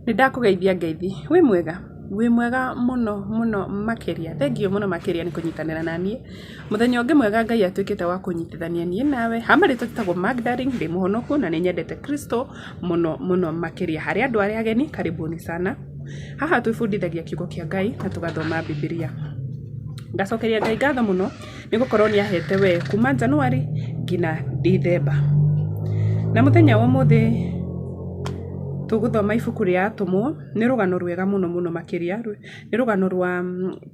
Nĩ ndakũgeithia ngeithi, wĩ mwega? Wĩ mwega mũno mũno makĩria, thengiũ mũno makĩria nĩ kũnyitanĩra naniĩ. Mũthenya ũngĩ mwega Ngai atuĩkĩte wa kũnyitithania niĩ nawe. Ha marĩtwa njĩtagwo Magdalene, ndĩ mũhonoku na nĩ nyendete Kristo mũno mũno makĩria. Harĩ andũ arĩa ageni, karibuni sana. Haha twĩbundithagia kiugo kĩa Ngai na tũgathoma Bibilia. Ngacokeria Ngai ngatho mũno nĩ gũkorwo nĩ ahete we kuma January nginya Dithemba. Na mũthenya wa ũmũthĩ tũgũthoma ibuku rĩa Atũmwo, nĩ rũgano rwega mũno mũno makĩria, nĩ rũgano rwa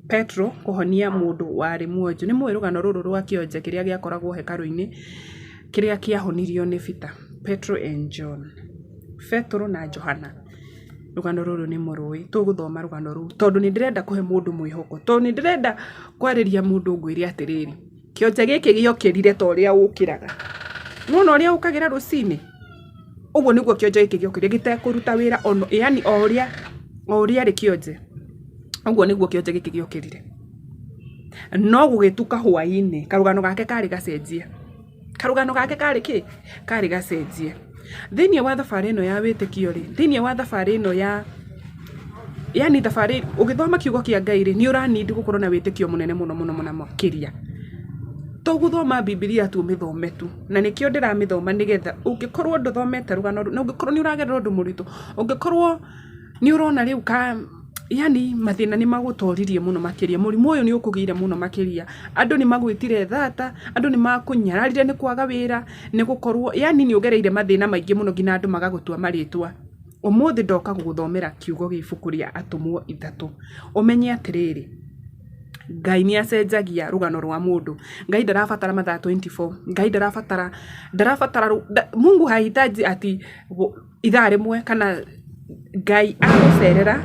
Petero kũhonia mũndũ warĩ mwonju. Nĩ mũĩ rũgano rũrũ rwa kĩonje kĩrĩa gĩakoragwo hekarũ-inĩ, kĩrĩa kĩahonirio nĩ Peter, Petero and John, Betũrũ na Johana. Rũgano rũrũ nĩ mũrũĩ, tũgũthoma rũgano rũu tondũ nĩ ndĩrenda kũhe mũndũ mwĩhoko, tondũ nĩ ndĩrenda kwarĩria mũndũ ngwĩre atĩrĩrĩ, kĩonje gĩkĩ gĩokĩrire ta ũrĩa ũkĩraga. Nĩ wona ũrĩa ũkagĩra rũcinĩ? Ũguo nĩguo kĩonje gĩkĩ gĩokĩrire gĩtekũruta wĩra ona yaani o ũrĩa o ũrĩa arĩ kĩonje, ũguo nĩguo kĩonje gĩkĩ gĩokĩrire. No gũgĩtuka hwainĩ, karũgano gake karĩ gacenjie. Karũgano gake karĩ kĩ? Karĩ gacenjie. Thĩiniĩ wa thabarĩ ĩno ya wĩtĩkio rĩ, thĩiniĩ wa thabarĩ ĩno ya yaani thabarĩ, ũgĩthoma kiugo kĩa Ngai rĩ, nĩ ũra need gũkorwo na wĩtĩkio mũnene mũno mũno mũno makĩria. To gũthoma Bibilia tu ũmĩthome tu, na nĩkĩo ndĩramĩthoma nĩgetha ũngĩkorwo ndũthomete rũgano rũu, na ũngĩkorwo nĩ ũragerera ũndũ mũritũ, ũngĩkorwo nĩ ũrona rĩu ka yaani mathĩna nĩ magũtoririe mũno makĩria, mũrimũ ũyũ nĩ ũkũgiire mũno makĩria, andũ nĩ magwĩtire thata, andũ nĩ makũnyararire nĩ kwaga wĩra, nĩ gũkorwo yaani nĩ ũgereire mathĩna maingĩ mũno nginya andũ magagũtua marĩtwa. Ũmũthĩ ndoka gũgũthomera kiugo gĩa ibuku rĩa Atũmwo ithatũ, ũmenye atĩrĩrĩ, Ngai nĩ acenjagia rũgano rwa mũndũ. Ngai ndarabatara mathaa 24, Ngai ndarabatara ndarabatara Mungu hahitaji ati ithaa rĩmwe kana Ngai agũcerera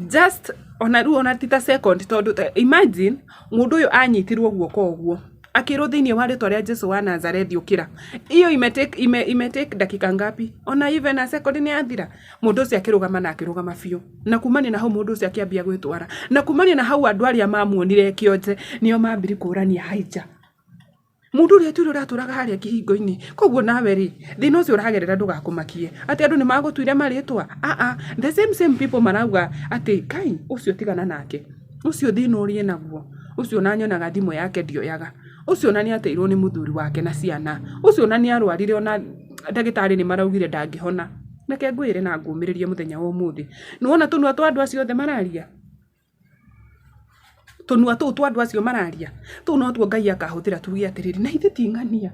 just ona rĩu ona ti ta second tondũ imagine mũndũ ũyũ anyitirwo guoko ũguo akĩrwo thĩiniĩ wa rĩtwa rĩa Jesu wa Nazarethi ũkĩra. Hiyo ime take dakika ngapi? Ona even a second nĩ yathira. Mũndũ ũcio akĩrũgama na akĩrũgama biũ. Na kumania na hau mũndũ ũcio akĩambia gwĩtwara. Na kumania na hau andũ arĩa mamuonire e kĩonje nĩo mambirie kũrania haija. Mũndũ ũrĩa tuire ũratũraga harĩa kĩhingo-inĩ. Koguo nawe rĩ, thĩna ũcio ũragerera ndũgakũmakie. Atĩ andũ nĩ magũtuire marĩtwa? Aa, the same same people marauga atĩ Ngai ũcio tigana nake. Ũcio thĩna ũrĩa enaguo, ũcio ona nyonaga thimũ yake ndĩoyaga. Ũcio ona nĩ ateirwo nĩ mũthuri wake na ciana. Ũcio ona nĩ arwarire ona ndagĩtarĩ nĩ maraugire ndangĩhona. Reke ngwĩre na ngũmĩrĩrie mũthenya wa ũmũthĩ. Nĩ wona tũnua twa andũ acio othe mararia? Tũnua tũu twa andũ acio mararia, tũu notuo Ngai akahũthĩra tuge atĩrĩrĩ, na ithe ti ng'ania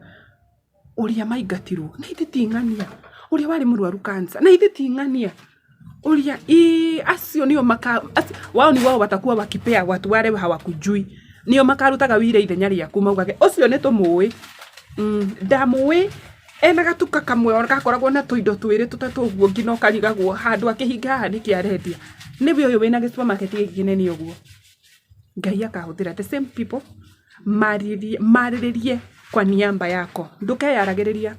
ũrĩa maingatirwo, na ithe ti ng'ania ũrĩa warĩ mũrwaru cancer, na ithe ti ng'ania ũrĩa, ĩĩ acio nĩo maka, wao ni wao watakuwa wakipea watu wale hawakujui, nĩo makarutaga wira ithenya rĩaku maugage ũcio nĩ tũmũĩ, ndamũĩ. Ena gatuka kamwe gakoragwo na tũindo twĩrĩ tũtatũ ũguo nginya ũkarigagwo handũ akĩhinga haha nĩkĩ arendia. Nĩwe ũyũ wĩna gĩ supermarket gĩkĩ kĩnene ũguo. Ngai akahũthĩra the same people marĩrĩrie kwa niaba yako. Ndũkeyaragĩrĩria.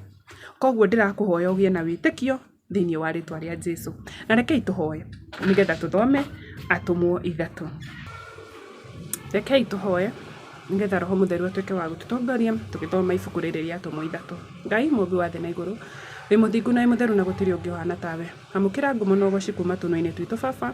Koguo ndĩrakũhoya ũgĩe na wĩtĩkio thĩinĩ wa rĩtwa rĩa Jesu. Na rekei tũhoe nĩgetha tũthome Atũmwo ithatũ. Rekei tũhoe nĩgetha Roho Mũtheru atuĩke wa gũtũtongoria tũgĩthoma ibuku rĩrĩ rĩa Atũmwo ithatũ. Ngai mũmbi wa thĩ na igũrũ, wĩ mũthingu na wĩ mũtheru na gũtirĩ ũngĩ ũhana tawe. Amũkĩra ngumo na ũgoci kuma tũnua-inĩ twitũ Baba.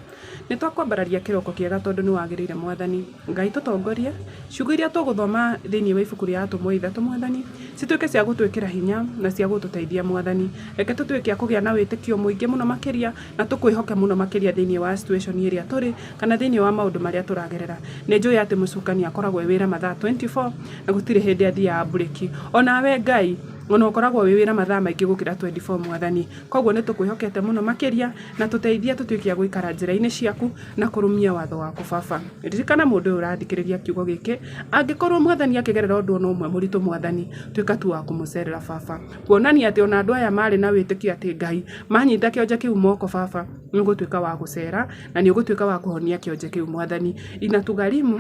Nĩ twakwambararia kĩroko kĩega tondũ nĩ wagĩrĩire Mwathani. Ngai tũtongorie, ciugo iria tũgũthoma thĩinĩ wa ibuku rĩa Atũmwo ithatũ Mwathani, cituĩke cia gũtwĩkĩra hinya na cia gũtũteithia Mwathani. Reke tũtuĩke a kũgĩa na wĩtĩkio mũingĩ mũno makĩria na tũkwĩhoke mũno makĩria thĩinĩ wa situation ĩrĩa tũrĩ kana thĩinĩ wa maũndũ marĩa tũragerera. Nĩ njũĩ atĩ mũcukani akoragwo e wĩra mathaa 24 na gũtirĩ hĩndĩ athiaga mburĩki. Onawe Ngai, ona ũkoragwo wĩ wĩra mathaa maingĩ gũkĩra 24 Mwathani. Koguo nĩ tũkwĩhokete mũno makĩria na tũteithie tũtuĩke a gũikara njĩra-inĩ ciaku na kũrũmia watho waku Baba. Ririkana mũndũ ũyũ ũrathikĩrĩria kiugo gĩkĩ, angĩkorwo Mwathani akĩgerera ũndũ ona ũmwe mũritũ Mwathani, tuĩka tu wa kũmũcerera Baba. Kuonania atĩ ona andũ aya marĩ na wĩtĩkio atĩ Ngai, manyita kĩonje kĩu moko Baba, nĩ ũgũtuĩka wa gũcera na nĩ ũgũtuĩka wa kũhonia kĩonje kĩu Mwathani. Inatugharimu.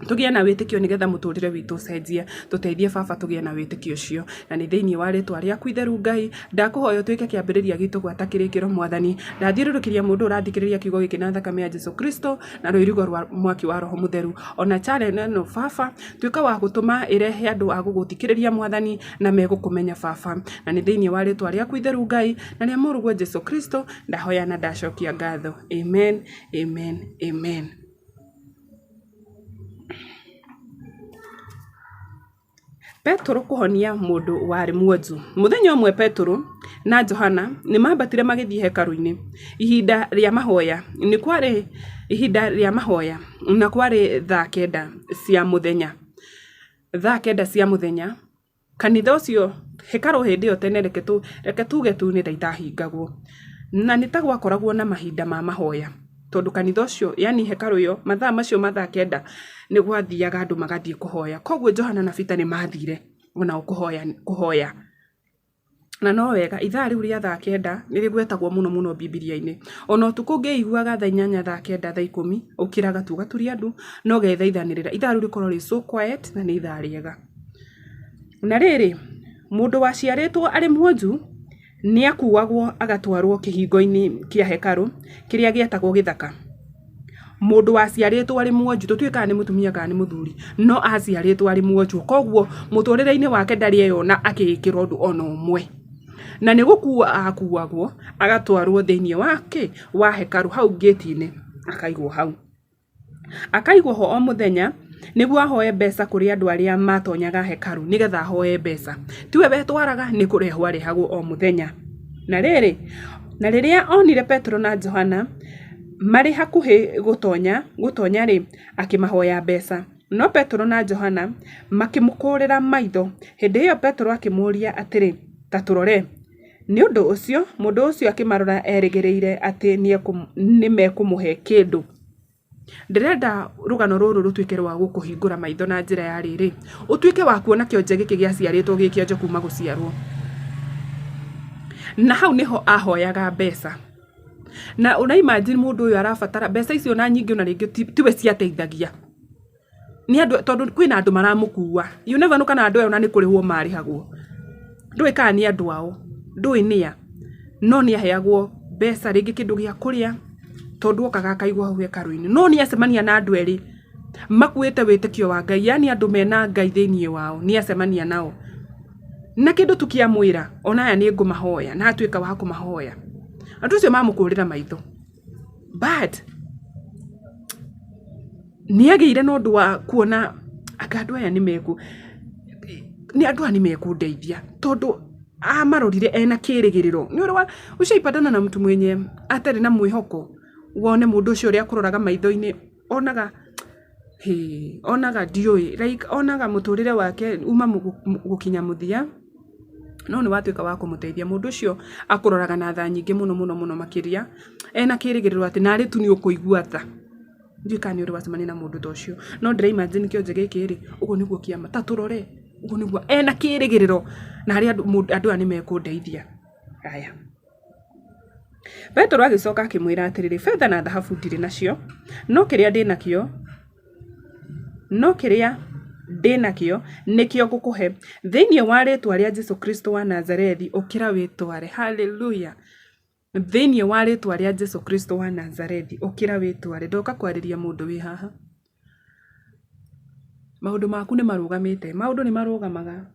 Tũgĩe na wĩtĩkio nĩgetha mũtũrĩre witũ ũcenjie. Tũteithie baba tũgĩe na wĩtĩkio ũcio. Na nĩ thĩinĩ wa rĩtwa rĩaku itheru Ngai, ndakũhoya ũtuĩke kĩambĩrĩria gitũ gwata kĩrĩkĩro Mwathani. Ndathiũrũrũkĩria mũndũ ũyũ ũrathikĩrĩria kiugo gĩkĩ na thakame ya Jesu Kristo na rũirigo rwa mwaki wa Roho Mũtheru. Ona channel ĩno baba, tuĩka wa gũtũma ĩrehe andũ a gũgũthikĩrĩria Mwathani na megũkũmenya baba. Na nĩ thĩinĩ wa rĩtwa rĩaku itheru Ngai na rĩa mũrũguo Jesu Kristo, ndahoya na ndacokia ngatho. Amen, amen, amen. Petero kũhonia mũndũ warĩ muonju. Mũthenya ũmwe Petero na Johana nĩ maambatire magĩthiĩ hekarũ-inĩ ihinda rĩa mahoya. Nĩ kwarĩ ihinda rĩa mahoya na kwarĩ thaa kenda cia mũthenya. Thaa kenda cia mũthenya Kanitha ũcio, hekarũ hĩndĩ ĩyo tene reke tuge tu nĩ ta itahingagwo. Na nĩ ta gwakoragwo na mahinda ma mahoya, tondũ kanitha ũcio yaani hekarũ ĩyo mathaa macio ma thaa kenda nĩ gwathiaga andũ magathiĩ kũhoya. Koguo Johana na Peter nĩ mathire onao kũhoya. Na no wega, ithaa rĩu rĩa thaa kenda nĩ rĩgwetagwo mũno mũno Bibilia-inĩ. Ona ũtukũ ũngĩiguaga thaa inyanya, thaa kenda, thaa ikũmi, ũkĩraga tu ũgaturia ndu na ũgethaithanĩrĩra. Ithaa rĩu rĩkoragwo rĩ so quiet na nĩ ithaa rĩega. Na rĩrĩ, mũndũ waciarĩtwo arĩ mwonju, nĩ akuagwo agatwarwo kĩhingo-inĩ kĩa hekarũ kĩrĩa gĩetagwo gĩthaka. Mũndũ waciarĩtwo arĩ mwonju, tũtiũĩ kana nĩ mũtumia kana nĩ mũthuri, no aciarĩtwo arĩ mwonju, koguo mũtũrĩre-inĩ wake ndarĩ eyona akĩĩkĩra ũndũ ona ũmwe. Na nĩ gũkuo akuagwo agatwarwo thĩiniĩ wa kĩ? Wa hekarũ hau ngĩti-inĩ akaigwo hau. Akaigwo ho o mũthenya nĩguo ahoe mbeca kũrĩ andũ arĩa matonyaga hekarũ nĩgetha ahoe mbeca. Tiwe wetwaraga nĩ kũrehwo arehagwo o mũthenya. Na rĩrĩ, na rĩrĩa onire Petero na Johana marĩ hakuhĩ gũtonya gũtonya-rĩ, akĩmahoya mbeca. No Petero na Johana makĩmũkũũrĩra maitho. Hĩndĩ ĩyo Petero akĩmũũria atĩrĩ, Ta tũrore. Nĩ ũndũ ũcio, mũndũ ũcio akĩmarora erĩgĩrĩire atĩ nĩ mekũmũhe kĩndũ. Ndĩrenda rũgano rũrũ rũtuĩke rwa gũkũhingũra maitho na njĩra ya rĩrĩ, ũtuĩke wa kuona kĩonje gĩkĩ gĩaciarĩtwo gĩ kĩonje kuma gũciarwo. Na hau nĩho ahoyaga mbeca. Na ũra imagine mũndũ ũyũ arabatara mbeca icio ona nyingĩ ona rĩngĩ tiwe ciateithagia. Nĩ andũ tondũ kwĩna andũ maramũkua. You never know kana andũ aya ona nĩ kũrĩhwo marĩhagwo. Ndũĩ kana nĩ andũ ao, ndũĩ nĩa. No nĩ aheagwo mbeca rĩngĩ kĩndũ gĩa kũrĩa, tondũ okaga akaigwo hau hekarũ-inĩ. No nĩ acemania na andũ erĩ makuĩte wĩtĩkio wa Ngai, yaani andũ mena Ngai thĩiniĩ wao, nĩ acemania nao. Na kĩndũ tu kĩamwĩra, ona aya nĩ ngũmahoya, na atuĩka wa kũmahoya. Andũ acio mamũkũrĩra maitho. But nĩ agĩire na ũndũ wa kuona anga andũ aya nĩ mekũ, nĩ andũ aya nĩ mekũndeithia tondũ amarorire ena kĩrĩgĩrĩro. Nĩ ũrĩ ushaipatana na mtu mwenye atarĩ na mwĩhoko, wone mũndũ ũcio ũrĩa akũroraga maitho-inĩ onaga hĩ, onaga ndiũĩ like onaga mũtũrĩre wake uma gũkinya mũthia. No nĩ watuĩka wa kũmũteithia. Mũndũ ũcio akũroraga na tha nyingĩ mũno mũno mũno makĩria, ena kĩrĩgĩrĩro atĩ narĩ tu nĩ ũkũigua tha. Ndiũĩ kana nĩ ũrĩ wacemania na mũndũ ta ũcio. No ndĩra imagine kĩonje gĩkĩ rĩ, ũguo nĩguo kĩama, ta tũrore, ũguo nĩguo, ena kĩrĩgĩrĩro narĩ andũ aya nĩ mekũndeithia. Haya. Petero agĩcoka akĩmwĩra atĩrĩrĩ, betha na thahabu ndirĩ nacio, no kĩrĩa ndĩ nakĩo, no kĩrĩa ndĩ nakĩo nĩkĩo ngũkũhe. Thĩinĩ wa rĩĩtwa rĩa Jesu Kristo wa Nazarethi, ũkĩra wĩtware. Haleluya! Thĩinĩ wa rĩĩtwa rĩa Jesu Kristo wa Nazarethi, ũkĩra wĩtware. Ndoka kwarĩria mũndũ wĩ haha. Maũndũ maku nĩ marũgamĩte. Maũndũ nĩ marũgamaga.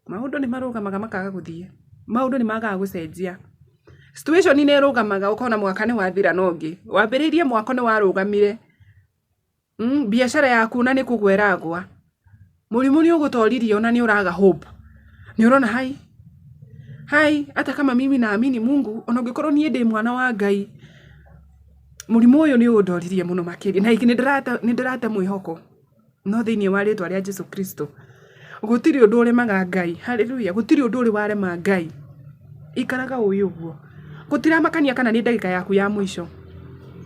Maũndũ nĩ marũgamaga makaga gũthiĩ. Maũndũ nĩ magaga gũcenjia. Situation nĩ ĩrũgamaga ũkona mwaka nĩ wathira na ũngĩ. Wambĩrĩirie mwaka nĩ warũgamire. Biacara yaku ona nĩ kũgwa ĩragwa. Mũrimũ nĩ ũgũtoririe ona nĩ ũraga hope. Nĩ ũrona hai, hai hata kama mimi naamini Mungu, ona ũngĩkorwo niĩ ndĩ mwana wa Ngai, mũrimũ ũyũ nĩ ũndoririe mũno makĩria na nĩ ndĩrate mwĩhoko. No thĩinĩ wa rĩtwa rĩa Jesu Kristo, gũtirĩ ũndũ ũremaga Ngai. Hallelujah. Gũtirĩ ũndũ ũrĩ warema Ngai. Ikaraga ũĩ ũguo. Gũtiramakania kana nĩ ndagĩka yaku ya mũico.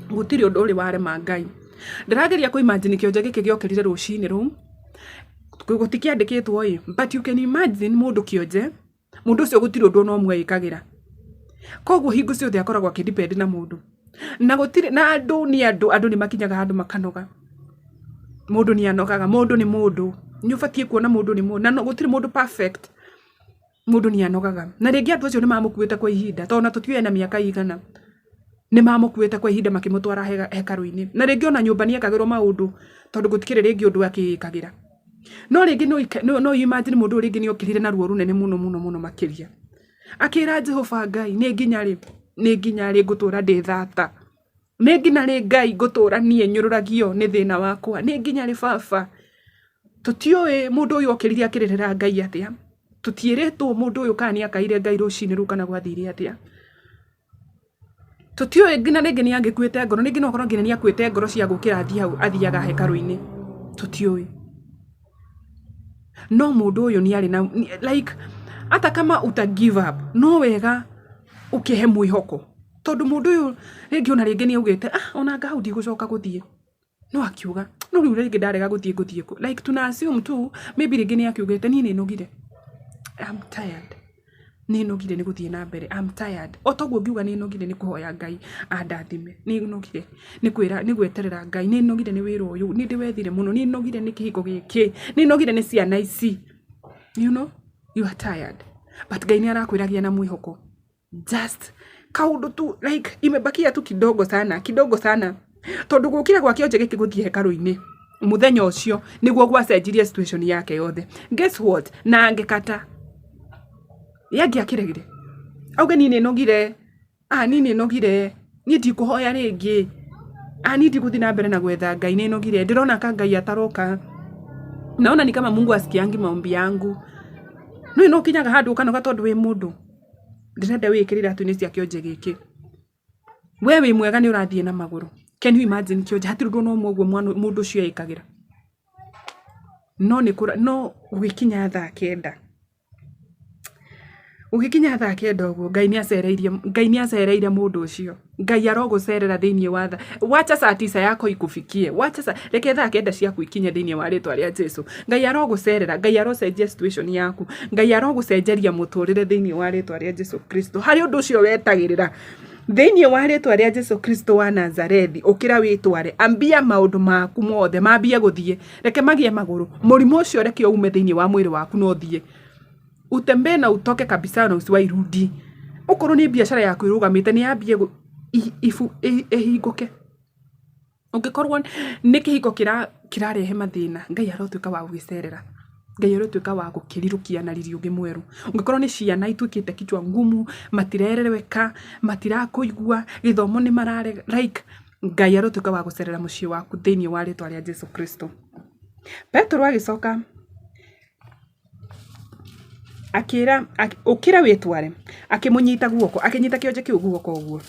Gũtirĩ ũndũ ũrĩ warema Ngai. Ndĩrageria kũ imagine kĩonje gĩkĩ gĩokĩrire rũcinĩ rũu, gũtikĩandĩkĩtwo ĩ, but you can imagine mũndũ kĩonje, mũndũ ũcio gũtirĩ ũndũ ona ũmwe ĩkagĩra. Koguo hingo ciothe akoragwo akĩ depend na mũndũ. Na gũtirĩ, na andũ nĩ andũ, andũ nĩ makinyaga handũ makanoga. Mũndũ nĩ anogaga, mũndũ nĩ mũndũ. Nĩ ũbatiĩ kuona mũndũ nĩ mũndũ, na gũtirĩ mũndũ perfect. Mũndũ nĩ anogaga. Na rĩngĩ andũ acio nĩ mamũkuĩte kwa ihinda, tondũ ona tũtiũĩ ena mĩaka ĩigana. Nĩ mamũkuĩte kwa ihinda makĩmũtwara hekarũ-inĩ. Na rĩngĩ ona nyũmba nĩ ekagĩrwo maũndũ, tondũ gũtikĩrĩ rĩngĩ ũndũ akĩĩkagĩra. No rĩngĩ no imagine mũndũ ũyũ rĩngĩ nĩ okĩrire na ruo rũnene mũno mũno mũno makĩria. Akĩra Jehova Ngai, nĩ nginya rĩ? Nĩ nginya rĩ ngũtũra ndĩ thata? Nĩ nginya rĩ Ngai ngũtũra niĩ nyũrũragio nĩ thĩna wakwa? Nĩ nginya rĩ baba? Tũtiũĩ mũndũ ũyũ okĩrire akĩrĩrĩra Ngai atĩa. Tũtiĩrĩtwo mũndũ ũyũ kana nĩ akaire Ngai rũcinĩ rũu kana gwathire atĩa. Tũtiũĩ nginya rĩngĩ nĩ angĩkuĩte ngoro, rĩngĩ no ũkorwo nginya nĩ akuĩte ngoro cia gũkĩra athiĩ hau athiaga hekarũ-inĩ. Tũtiũĩ. No mũndũ ũyũ nĩ arĩ na like hata kama uta give up no wega ũkĩhe mwĩhoko. Tondũ mũndũ ũyũ rĩngĩ ona rĩngĩ nĩ augĩte ah ona anga hau ndigũcoka gũthiĩ. No akiuga no rĩu rĩngĩ ndarega gũthiĩ ngũthiĩ kũ? Like tuna assume tu maybe rĩngĩ nĩ akiugĩte niĩ nĩ nogire. I'm tired. Nĩ nogire nĩ gũthiĩ na mbere. I'm tired. O toguo ngiuga nĩ nogire nĩ kũhoya Ngai andathime. Nĩ nogire nĩ kwĩra nĩ gweterera Ngai. Nĩ nogire nĩ wĩra ũyũ. Nĩ ndĩwethire mũno. Nĩ nogire nĩ kĩhiko gĩkĩ. Nĩ nogire nĩ ciana ici. You know, you are tired. But Ngai nĩ arakwĩra gĩa na mwĩhoko. Just kaundu tu like imebakia tu kidogo sana, kidogo sana. Tondu gukira gwa kionje giki guthie hekaru-ini muthenya ucio niguo gwacenjirie situation yake yothe. Guess what? Na angikata yangiakiregire auge niĩ nĩnogire, ah niĩ nĩnogire, niĩ ndikũhoya rĩngĩ, ah niĩ ndigũthiĩ na mbere na gwetha Ngai, nĩnogire, ndĩrona ka Ngai ataroka, naona ni kama Mungu asikiangi maombi yangu. Nĩũĩ no ũkinyaga handũ ũkanoga tondũ wĩ mũndũ. Ndĩrenda wĩĩkĩre iratũ-inĩ cia kĩonje gĩkĩ. We wĩ mwega nĩ ũrathiĩ na magũrũ. Can you imagine kĩonje hatirĩ ũndũ ona ũmwe ũguo mwana mũndũ ũcio ekagĩra. No nĩ kũra no gũgĩkinya thaa kenda, gũgĩkinya thaa kenda ũguo Ngai nĩ acereirie Ngai nĩ acereire mũndũ ũcio. Ngai arogũcerera thĩinĩ wa thaa wacha saa tisa yako ikufikie. Wacha saa reke thaa kenda ciaku ikinye thĩinĩ wa rĩtwa rĩa Jesu. Ngai arogũcerera, Ngai arocenjia situation yaku. Ngai arogũcenjeria mũtũrĩre thĩinĩ wa rĩtwa rĩa Jesu Kristo. Harĩ ũndũ ũcio wetagĩrĩra thĩinĩ wa rĩtwa rĩa Jesu Kristo wa Nazarethi, ũkĩra wĩtware, ambia maũndũ maku mothe mambie gũthiĩ, reke magĩe magũrũ. Mũrimũ ũcio reke ume thĩinĩ wa mwĩrĩ waku na ũthiĩ. Utembee na utoke kabisa na usiwahi rudi. Okorwo nĩ biacara yaku ĩrũgamĩte nĩ yambie ĩhingũke. Ũngĩkorwo nĩ kĩhiko kĩrarehe mathĩna, Ngai arotuĩka wa gũgĩcerera. Ngai arotuĩka wa gũkĩrirũkia na riri ũngĩ mwerũ. Ũngĩkorwo nĩ ciana ituĩkĩte kichwa ngumu, matirereweka, matirakũigua, gĩthomo nĩ mararega, like Ngai arotuĩka wa gũcerera mũciĩ waku thĩinĩ wa rĩtwa rĩa Jesu Kristo. Petero agĩcoka akĩra ũkĩra wĩtware, akĩmũnyita guoko, akĩnyita kĩonje kĩu guoko ũguo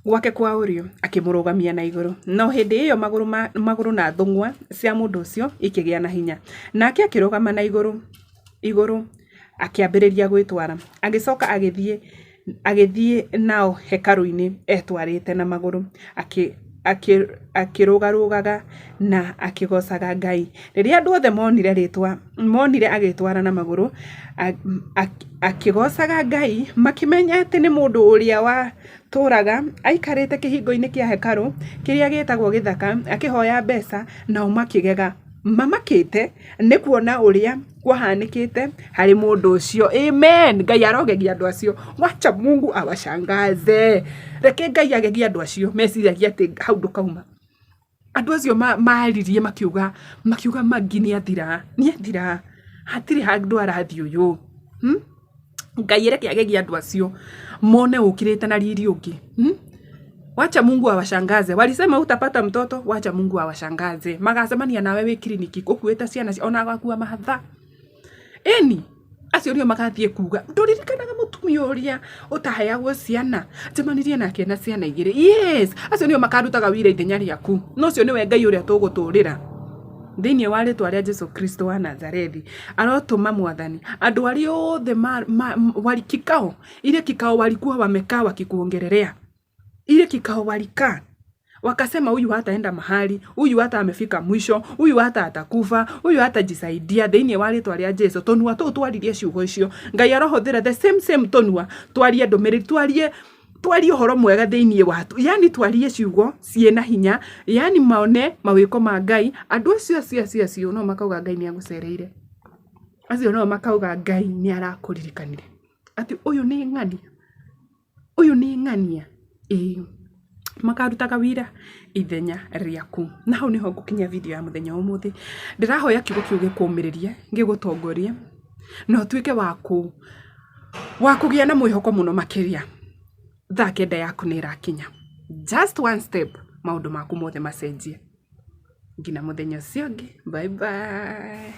gwake kwa ũrĩo, akĩmũrũgamia na igũrũ. No hĩndĩ ĩyo magũrũ, magũrũ na thũng'wa cia mũndũ ũcio ikĩgĩa na hinya. Nake akĩrũgama na igũrũ igũrũ akĩambĩrĩria gwĩtwara. Agĩcoka agĩthiĩ agĩthiĩ nao hekarũ-inĩ etwarĩte na magũrũ, akĩrũgarũgaga na akĩgoocaga Ngai. Rĩrĩa andũ othe monire rĩtwa, monire agĩtwara na magũrũ akĩgoocaga Ngai, makĩmenya atĩ nĩ mũndũ ũrĩa watũũraga aikarĩte kĩhingo-inĩ kĩa hekarũ kĩrĩa gĩtagwo Gĩthaka akĩhoya mbeca, nao makĩgega mamakĩte nĩ kuona ũrĩa kwahanĩkĩte harĩ mũndũ ũcio. Amen. Ngai arogegia andũ acio. Wacha Mungu awashangaze. Reke Ngai agegie andũ acio meciragia atĩ hau ndũkauma. Andũ acio maririe makiuga makiuga Maggie nĩ athira, nĩ athira, hatirĩ handũ arathiĩ ũyũ. Hmm? Ngai reke agegie andũ acio mone ũkĩrĩte na riri ũngĩ. Hmm? Wacha Mungu awashangaze. Walisema utapata mtoto, wacha Mungu awashangaze. Magacemania nawe wĩ kiriniki ũkuĩte ciana ona agakua mahatha. Ĩni, acio nĩo magathiĩ kuga ndũririkanaga mũtumia ũrĩa ũtaheagwo ciana, njemanirie nake na ciana igĩrĩ. Yes, acio nĩo makarutaga wĩra ithenya rĩaku. Na ũcio nĩwe Ngai ũrĩa tũgũtũrĩra. Thĩinĩ wa rĩtwa rĩa Jesu Kristo wa Nazarethi, arotũma Mwathani andũ arĩa othe walikikao ile kikao walikuwa wamekaa wakikuongelelea ile kikao walikaa wakasema huyu hataenda mahali, huyu hata amefika mwisho, huyu hata atakufa, huyu hatajisaidia. Thĩinĩ wa rĩtwa rĩa Jesu tũnua tũu twaririe ciugo icio, Ngai arohũthĩra the same same tũnua twarie ndũmĩrĩri, twarie. Twarie ũhoro mwega thĩinĩ wa, yani twarie ciugo ciĩna hinya, yani mone mawĩko ma Ngai. Andũ acio acio acio acio no makauga Ngai nĩ agũcereire. Acio no makauga Ngai nĩ arakũririkanire. Atĩ ũyũ nĩ ng'ania, ũyũ nĩ ng'ania. Ĩĩ, makarutaga wĩra ithenya rĩaku. Na hau nĩho ngũkinyia video ya mũthenya wa ũmũthĩ. Ndĩrahoya kiugo kĩu gĩkũmĩrĩrie, gĩgũtongorie, na ũtuĩke wa kũgĩa na mwĩhoko mũno makĩria. Thaa 9 yaku nĩ ĩrakinya. Just one step, maũndũ maku mothe macenjie. Nginya mũthenya ũcio ũngĩ, bye bye.